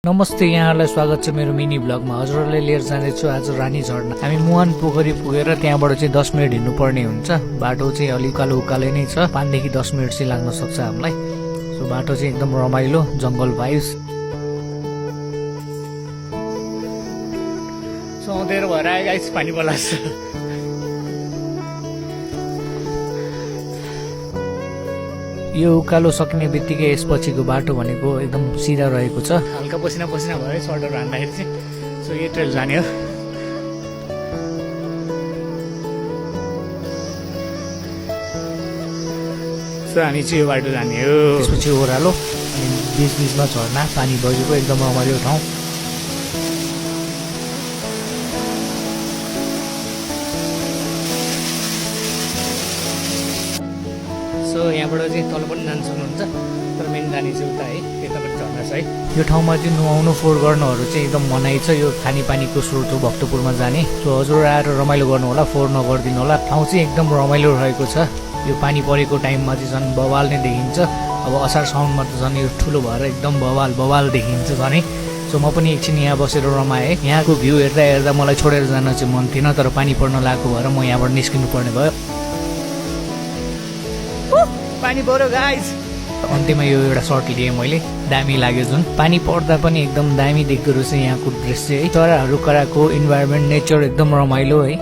नमस्ते, यहाँलाई स्वागत छ मेरो मिनी ब्लगमा। हजुरहरूले लिएर जाँदैछु आज रानी झरना। हामी मुहान पोखरी पुगेर त्यहाँबाट चाहिँ 10 मिनट हिँड्नु पर्ने हुन्छ। बाटो चाहिँ अलि उकालो उकालै नै छ, 5 देखि 10 मिनट चाहिँ लाग्न सक्छ हामीलाई। सो बाटो चाहिँ एकदम रमाइलो, जंगल भाइब्स। सो अँधेरो भएर आयो गाइस, पानी पलास। यो उकालो सक्ने बित्तिकै यसपछिको बाटो भनेको एकदम सिधा रहेको छ। हल्का पसिना पसिना भयो सर्टहरू हान्दाखेरि चाहिँ। सो यो ट्रेल जाने हो। सो हामी चाहिँ यो बाटो जाने हो। त्यसपछि ओह्रालो अनि बिचमा झर्ना, पानी बगेको एकदम रमाइलो ठाउँ। सो यहाँबाट चाहिँ तल पनि जान सक्नुहुन्छ, तर मेन जाने चाहिँ उता है, त्यतापट्टि झर्ना छ है। यो ठाउँमा चाहिँ नुहाउनु फोहोर गर्नुहरू चाहिँ एकदम मनाइ छ। यो खानेपानीको स्रोत हो भक्तपुरमा जाने। सो हजुर आएर रमाइलो गर्नु होला, फोहोर नगरिदिनु होला। ठाउँ चाहिँ एकदम रमाइलो रहेको छ। यो पानी परेको टाइममा चाहिँ झन् बवाल नै देखिन्छ। अब असार साउनमा त झन् यो ठुलो भएर एकदम बवाल देखिन्छ झन् है। सो म पनि एकछिन यहाँ बसेर रमाएँ। यहाँको भ्यू हेर्दा हेर्दा मलाई छोडेर जान चाहिँ मन थिएन, तर पानी पर्न लागेको भएर म यहाँबाट निस्किनु पर्ने भयो। पानी पर्यो गाइस। अन्त्यमा यो एउटा सर्ट लिएँ मैले, दामी लाग्यो। जुन पानी पर्दा पनि एकदम दामी देख्दो रहेछ यहाँको दृश्य है। चराहरू कराएको इन्भाइरोमेन्ट, नेचर एकदम रमाइलो है।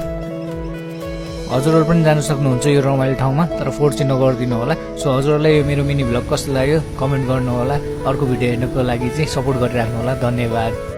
हजुरहरू पनि जान सक्नुहुन्छ यो रमाइलो ठाउँमा, तर फोहोर चाहिँ नगरिदिनु होला। सो हजुरहरूलाई यो मेरो मिनी भ्लग कस्तो लाग्यो कमेन्ट गर्नु होला। अर्को भिडियो हेर्नको लागि चाहिँ सपोर्ट गरिराख्नु होला। धन्यवाद।